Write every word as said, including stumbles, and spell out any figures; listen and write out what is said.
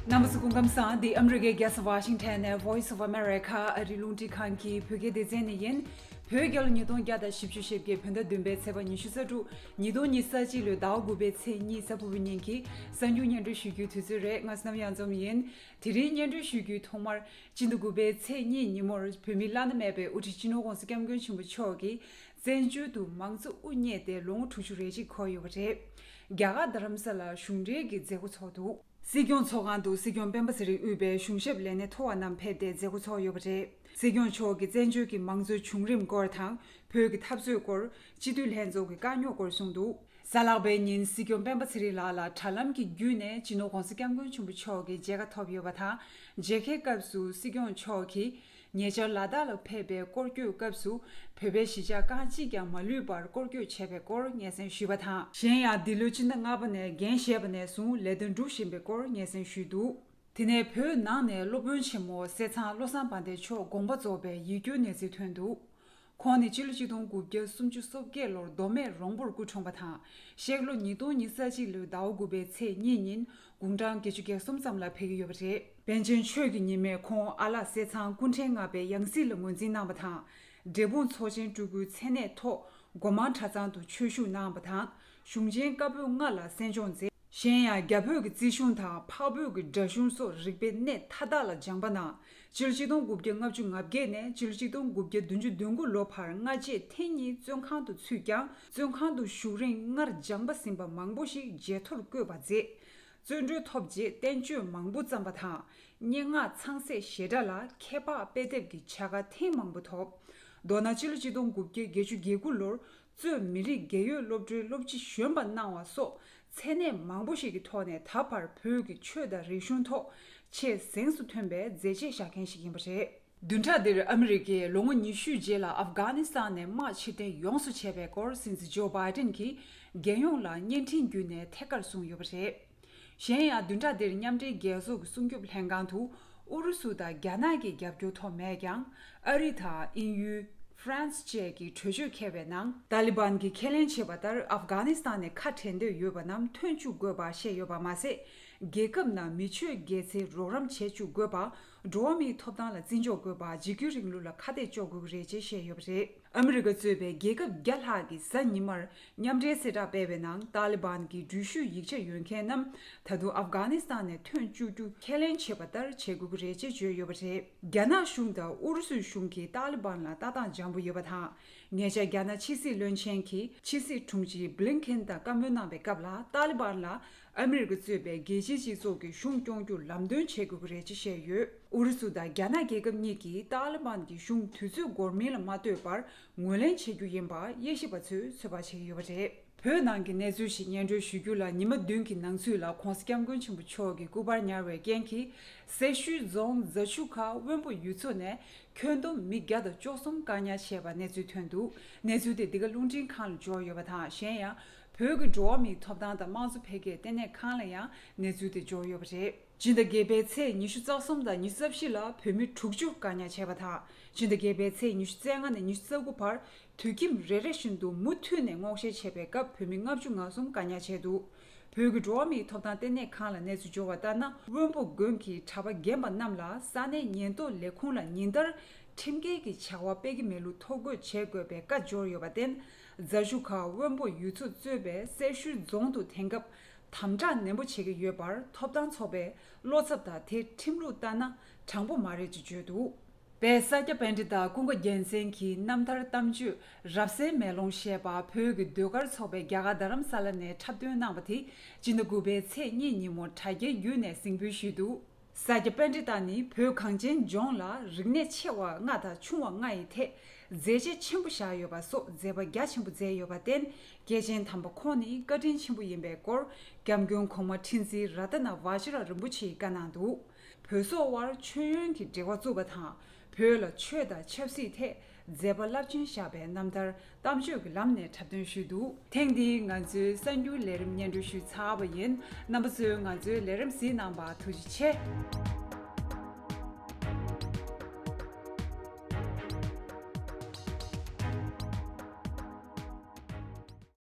རྣམ་པ་ཚོ་སྐུ་ཁམས་བཟང་། འདི་ཨ་མི་རི་ཀའི་རྒྱལ་ས་ཝ་ཤིང་ཊོན་ནས་Voice of America ཨ་རིའི་རླུང་འཕྲིན་ཁང་གི་བོད་སྐད་སྡེ་ཚན་ནས་ཡིན། བོད་རྒྱལ་ལོ་ཉིས་སྟོང་བརྒྱ་དང་བཞི་བཅུ་ཞེ་བརྒྱད། བོད་ཟླ་བདུན་པའི་ཚེས་པ་ཉི་ཤུ་རྩ་དྲུག་ཉིས་སྟོང་ཉི་ཤུ་རྩ་གཅིག་ལོའི་ཟླ་བ་དགུ་པའི་ཚེས་གཉིས་གཟའ་ཕུར་བུའི་ཉིན་གྱི་གསར་འགྱུར་སྙན་སྒྲོན་ཞུ་རྒྱུའི་དུས་ཚོད་རེད། ང་བསོད་ནམས་གཡང་འཛོམས་ཡིན། དེ་རིང་སྙན་སྒྲོན་ཞུ་རྒྱུའི་ཐོག་མར། སྤྱི་ཟླ་དགུ་པའི་ཚེས་གཉིས་ཉིན་མོར་བོད་མིའི་བླ་ན་མེད་པའི་དབུ་ཁྲིད་སྤྱི་ནོར་༧གོང་ས་༧སྐྱབས་མགོན་ཆེན་པོ་མཆོག་གིས་བཙན་བྱོལ་དུ་མང་གཙོ་དབུ་བརྙེས་ཏེ་ལོ་ངོ་དྲུག་ཅུ་རེ་གཅིག་འཁོར་ཡོད་པ་རེད། རྒྱ་གར་རྡ་རམ་ས་ལར་གཞུང་འབྲེལ་གྱི་མཛད་སྒོ་ཚོགས་འདུག་སྲིད་སྐྱོང་ཚོགས་ཁང་དུ་སྲིད་སྐྱོང་སྤེན་པ་ཚེ་རིང་དབུས་པའི་གཞུང་ཞབས་ལས་སྣེ་མཐོ་བ་རྣམས་ཕེབས་ཏེ་མཛད་སྒོ་ཚོགས་ཡོད་པ་རེད། སྲིད་སྐྱོང་མཆོག་གིས་བཙན་བྱོལ་གྱི་མང་གཙོའི་བྱུང་རིམ་སྐོར་དང་། བོད་ཀྱི་འཐབ་རྩོད་སྐོར། སྤྱི་འཐུས་ལྷན་ཚོགས་ཀྱི་དཀའ་རྙོག་སྐོར་གསུངས་འདུག་གཟའ་ལྷག་པའི་ཉིན་སྲིད་སྐྱོང་སྤེན་པ་ཚེ་རིང་ལགས་ལ་དྲ་ལམ་གྱི་བརྒྱུད་ནས་སྤྱི་ནོར་༧གོང་ས་༧སྐྱབས་མགོན་ཆེན་པོ་མཆོག་གི་མཇལ་ཁ་ཐོབ་ཡོད་པ་དང་། མཇལ་ཁའི་སྐབས་སུ་སྲིད་སྐྱོང་མཆོག་གིས། ཉེ་ཆར་ལ་དྭགས་ལ་ཕེབས་པའི་སྐོར་སྐྱོད་སྐབས་སུ། བོད་པའི་གཞིས་ཆགས་རྐང་གཅིག་ཀྱང་མ་ལུས་པར་སྐོར་སྐྱོད་བྱས་པའི་སྐོར་སྙན་སེང་ཞུས་པ་དང་། གཞན་ཡང་། འདི་ལོའི་སྤྱི་ཟླ་ལྔ་པ་ནས་འགན་བཞེས་པ་ནས་བཟུང་ལས་དོན་སྒྲུབ་བཞིན་པའི་སྐོར་སྙན་སེང་ཞུས་འདུག་དེ་ནས་བོད་ནང་ནས་སློབ་དཔོན་ཆེན་མོ་གསེར་ཚང་བློ་བཟང་དཔལ་ལྡན་མཆོག་དགོངས་པ་རྫོགས་པའི་ཡིད་སྐྱོའི་གནས་ཚུལ་ཐོན་འདུག་ཁོང་ནི་སྤྱི་ལོ་ཆིག་སྟོང་དགུ་བརྒྱ་སུམ་ཅུ་སོ་བརྒྱད་ལོར་མདོ་སྨད་རོང་པོར་སྐུ་འཁྲུངས་པ་དང་། གཤེགས་ལོ་ཉིས་སྟོང་ཉི་ཤུ་རྩ་གཅིག་ལོའི་ཟླ་བ་དགུ་པའི་ཚེས་གཉིས་ཉིན་དགུང་གྲངས་བརྒྱད་ཅུ་གྱ་གསུམ་ཙམ་ལ་ཕེབས་ཀྱི་ཡོད་པ་རེད། པཎ་ཆེན་ཆོས་ཀྱི་ཉི་མས་ཁོང་ཨ་ལགས་གསེར་ཚང་སྐུ་ཕྲེང་ལྔ་པའི་ཡང་སྲིད་ལ་ངོས་འཛིན་གནང་བ་དང་། འབྲས་སྤུངས་ཚོགས་ཆེན་སྤྲུལ་སྐུའི་མཚན་གནས་ཐོག་སྒོ་མང་གྲྭ་ཚང་དུ་ཆོས་ཞུགས་གནང་བ་དང་། གཞུང་ཆེན་བཀའ་པོད་ལྔ་ལ་གསན་སྦྱོང་མཛད། གཞན་ཡང་། རྒྱ་བོད་ཀྱི་རྩིས་གཞུང་དང་འཕགས་བོད་ཀྱི་སྒྲ་གཞུང་སོགས་རིག་པའི་གནས་མཐའ་དག་ལ་སྦྱངས་པ་གནང་། སྤྱི་ལོ་ཆིག་སྟོང་དགུ་བརྒྱ་ལྔ་བཅུ་ང་བརྒྱད་ནས་སྤྱི་ལོ་ཆིག་སྟོང་དགུ་བརྒྱ་བདུན་ཅུ་དོན་དགུ་ལོ་བར་སྔ་རྗེས་ཐེངས་གཉིས་བཙོན་ཁང་དུ་ཚུད་ཀྱང་། བཙོན་ཁང་དུ་བཞུགས་རིང་སྔར་སྦྱངས་པ་ཟིན་པ་མང་པོ་ཞིག་བརྗེད་ཐོར་བཀོད་པ་མཛད། བཙོན་གྲོལ་ཐོབ་རྗེས་བསྟན་བཅོས་མང་པོ་བརྩམས་པ་དང་། སྙན་ངག་ཚངས་སྲས་ཞེ་དྲག་ལ་ཁྱད་འཕགས་དཔེ་དེབ་ཀྱི་བྱ་དགའ་ཐེངས་མང་པོ་ཐོབ། མདོར་ན་སྤྱི་ལོ་ཆིག་སྟོང་དགུ་བརྒྱ་བརྒྱད་ཅུ་གྱ་དགུ་ལོར་གཙོས་མི་རིགས་རྒྱལ་ཡོངས་སློབ་གྲྭའི་སློབ་སྤྱི་གཞོན་པ་གནང་བ་སོགས་མཚན་གནས་མང་པོ་ཞིག་གི་ཐོག་ནས་ད་བར་བོད་ཀྱི་ཆོས་དང་རིག་གཞུང་ཐོག་ཆེས་གཟེངས་སུ་ཐོན་པའི་མཛད་རྗེས་བཞག་མཁན་ཞིག་ཡིན་པ་རེད། བདུན་ཕྲག་འདིར་ཨ་མི་རི་ཀས་ལོ་ངོ་ཉི་ཤུའི་རྗེས་ལ་ཨབ་གྷ་ནི་སི་ཐན་ནས་དམག་ཕྱིར་འཐེན་ཡོངས་སུ་བྱས་པའི་སྐོར་སྲིད་འཛིན་ཇོ་བྷའི་ཏིན་གྱིས་རྒྱལ་ཡོངས་ལ་བརྙན་འཕྲིན་བརྒྱུད་ནས་ཐད་ཀར་གསུངས་ཡོད་པ་རེད། གཞན་ཡང་། བདུན་ཕྲག་འདིར་མཉམ་འབྲེལ་རྒྱལ་ཚོགས་ཀྱི་སྲུང་སྐྱོབ་ལྷན་ཁང་དུ་ཨུ་རུ་སུ་དང་རྒྱ་ནག་གི་རྒྱབ་སྐྱོར་ཐོབ་མེད་ཀྱང་། ཨ་རི་དང་དབྱིན་ཡུལ། ཧྥ་རན་སི་བཅས་ཀྱིས་གྲོས་ཆོད་འཁེལ་བའི་ནང་། ཏཱ་ལི་བན་གྱིས་ཁས་ལེན་བྱས་པ་ལྟར་ཨབ་གྷ་ནི་སི་ཐན་ནས་ཁ་བྲལ་འདོད་ཡོད་པ་རྣམས་ཐོན་བཅུག་དགོས་པ་བཤད་ཡོད་པ་མ་ཟད། རྒྱལ་ཁབ་ནང་མི་ཆོས་དགེ་རྩའི་རོགས་རམ་བྱེད་བཅུག་དགོས་པ། འགྲོ་བ་མིའི་ཐོབ་ཐང་ལ་བརྩི་འཇོག་དགོས་པ། འཇིགས་སྐུལ་རིང་ལུགས་ལ་ཁ་གཏད་གཅོག་དགོས་ཀྱི་རེད་ཅེས་བཤད་ཡོད་པ་རེད། ཨ་མི་རི་ཀ་གཙོས་པའི་རྒྱལ་ཁབ་བརྒྱ་ལྷག་གིས་གཟའ་ཉི་མར་མཉམ་འབྲེལ་གསལ་བསྒྲགས་སྤེལ་བའི་ནང་། ཏཱ་ལི་བན་གྱི་འགྲུལ་བཞུད་ཡིག་ཆ་ཡོད་མཁན་རྣམས་ད་དུང་ཨབ་གྷ་ནི་སི་ཐན་ནས་ཐོན་བཅུག་རྒྱུ་ཁས་ལེན་བྱས་པ་ལྟར་བྱེད་དགོས་ཀྱི་རེད་ཅེས་བརྗོད་ཡོད་པ་རེད། རྒྱ་ནག་གཞུང་དང་ཨུ་རུ་སུའི་གཞུང་གིས་ཏཱ་ལི་བན་ལ་ལྟ་སྟངས་འཇམ་པོ་ཡོད་པ་དང་། ཉེ་ཆར་རྒྱ་ནག་ཕྱི་སྲིད་བློན་ཆེན་གྱིས་ཕྱི་སྲིད་དྲུང་ཆེ་བྷི་ལིན་ཁེན་དང་བཀའ་མོལ་གནང་བའི་སྐབས་ལ། ཏཱ་ལི་བན་ལ་ཨ་མི་རི་ཀ་གཙོས་པའི་རྒྱལ་སྤྱིའི་སྤྱི་ཚོགས་ཀྱིས་གཞུང་སྐྱོང་རྒྱུར་ལམ་སྟོན་བྱེད་དགོས་ཀྱི་རེད་ཅེས་བཤད་ཡོད། ཨུ་རུ་སུ་དང་རྒྱ་ནག་རྒྱལ་ཁབ་གཉིས་ཀྱིས་ཏཱ་ལི་བན་གྱི་གཞུང་དུས་ཚོད་འགོར་མིན་ལ་མ་ལྟོས་པར་ངོས་ལེན་བྱེད་རྒྱུ་ཡིན་པ་དབྱེ་ཞིབ་པ་ཚོས་ཚོད་དཔག་བྱེད་ཀྱི་ཡོད་པ་རེད། བོད་ནང་གི་གནས་ཚུལ་ཞིག་སྙན་སྒྲོན་ཞུ་རྒྱུ་ལ། ཉི་མ་བདུན་གྱི་ནང་ཚུད་ལ་༧གོང་ས་༧སྐྱབས་མགོན་ཆེན་པོ་མཆོག་གི་སྐུ་པར་ཉར་བའི་རྐྱེན་གྱིས། སེར་ཤུལ་རྫོང་རྫ་ཆུ་ཁ་དབོན་པོ་ཡུལ་ཚོ་ནས་ཁྱོན་བསྡོམས་མི་བརྒྱ་དང་བཅུ་གསུམ་བཀག་ཉར་བྱས་པ་གནས་ཚུལ་ཐོན་འདུག་གནས་ཚུལ་དེ་འདི་ག་རླུང་འཕྲིན་ཁང་ལ་འབྱོར་ཡོད་པ་དང་། གཞན་ཡང་། བོད་ཀྱི་འགྲོ་བ་མིའི་ཐོབ་ཐང་དང་དམངས་གཙོ་འཕེལ་རྒྱས་ལྟེ་གནས་ཁང་ལ་ཡང་གནས་ཚུལ་དེ་འབྱོར་ཡོད་པ་རེད། སྤྱི་ཟླ་བརྒྱད་པའི་ཚེས་ཉི་ཤུ་རྩ་གསུམ་དང་ཉི་ཤུ་རྩ་བཞི་ལ་བོད་མི་དྲུག་ཅུ་བཀག་ཉར་བྱས་པ་དང་། སྤྱི་ཟླ་བརྒྱད་པའི་ཚེས་ཉི་ཤུ་རྩ་ལྔ་ནས་ཉི་ཤུ་རྩ་དགུ་བར་དུས་ཁྱིམ་རེ་རེ་བཞིན་དུ་མུ་མཐུད་ནས་སྔོག་བཤེར་བྱས་པའི་སྐབས་བོད་མི་ལྔ་བཅུ་ང་གསུམ་བཀག་ཉར་བྱས་འདུག་བོད་ཀྱི་འགྲོ་བ་མིའི་ཐོབ་ཐང་ལྟེ་གནས་ཁང་ལ་གནས་ཚུལ་འབྱོར་བ་ལྟར་ན། དབོན་པོ་དགོན་གྱི་གྲྭ་པ་རྒན་པ་རྣམས་ལ་ས་གནས་ཉེན་རྟོག་ལས་ཁུངས་ལ་ཉིན་ལྟར་ཁྲིམས་འགལ་གྱི་བྱ་བ་སྤེལ་གྱི་མེད་ལུགས་ཐོ་འགོད་བྱེད་དགོས་པའི་བཀའ་འབྱོར་ཡོད་པར་བརྟེན། རྫ་ཆུ་ཁ་དབོན་པོ་ཡུལ་ཚོ་གཙོས་པའི་སེར་ཤུལ་རྫོང་དུ་དེང་སྐབས་དམ་དྲག་ནན་པོ་བྱེད་ཀྱི་ཡོད་པར་ཐོབ་ཐང་ཚོགས་པས་བློ་འཚབ་དང་། དེ་ཁྲིམས་ལུགས་ལྟར་ན་དྲང་པོ་མ་རེད་ཅེས་བརྗོད་འདུག་པས་ས་སྐྱ་པཎྜི་ཏ་ཀུན་དགའ་རྒྱལ་མཚན་གྱི་རྣམ་ཐར་གཏམ་བརྗོད་རབ་གསལ་མེ་ལོང་ཞེས་པ་བོད་ཀྱི་ཟློས་གར་ཚོགས་པས་རྒྱ་གར་རྡ་རམ་ས་ལ་ནས་འཁྲབ་སྟོན་གནང་བ་དེ་སྤྱི་ཟླ་དགུ་པའི་ཚེས་གཉིས་ཉིན་མོ་དྲ་རྒྱའི་བརྒྱུད་ནས་གཟིགས་འབུལ་ཞུས་འདུག་ས་སྐྱ་པཎྜི་ཏ་ནི་བོད་གངས་ཅན་ལྗོངས་ལ་རིག་གནས་ཆེ་བ་ལྔ་དང་ཆུང་བ་ལྔ་ཡི་ཐད་མཛད་རྗེས་ཆེན་པོ་བཞག་ཡོད་པ་སོགས་མཛད་པ་རྒྱ་ཆེན་པོ་མཛད་ཡོད་པར་བརྟེན། སྐྱེས་ཆེན་དམ་པ་ཁོང་ནི་བཀའ་དྲིན་ཆེན་པོ་ཡིན་པའི་སྐོར་སྐྱབས་མགོན་གོང་མ་ཁྲི་འཛིན་རཏྣ་བ་ཅི་ར་རིན་པོ་ཆེས་བཀའ་གནང་འདུག་བོད་སོག་དབར་མཆོད་ཡོན་གྱི་འབྲེལ་བ་བཙུགས་པ་དང་། བོད་ལ་ཆོས་དང་ཆབ་སྲིད་ཐད་མཛད་པ་རླབས་ཆེན་བཞག་པའི་རྣམ་ཐར་གཏམ་བརྗོད་ཀྱི་ལམ་ནས་འཁྲབ་སྟོན་ཞུས་འདུག་ཐེངས་འདིའི་ང་ཚོའི་གསར་འགྱུར་ལས་རིམ་སྙན་སྒྲོན་ཞུས་ཚར་བ་ཡིན། རྣམ་པ་ཚོས་ང་ཚོའི་ལས་རིམ་གཟིགས་གནང་བར་ཐུགས་རྗེ་ཆེ།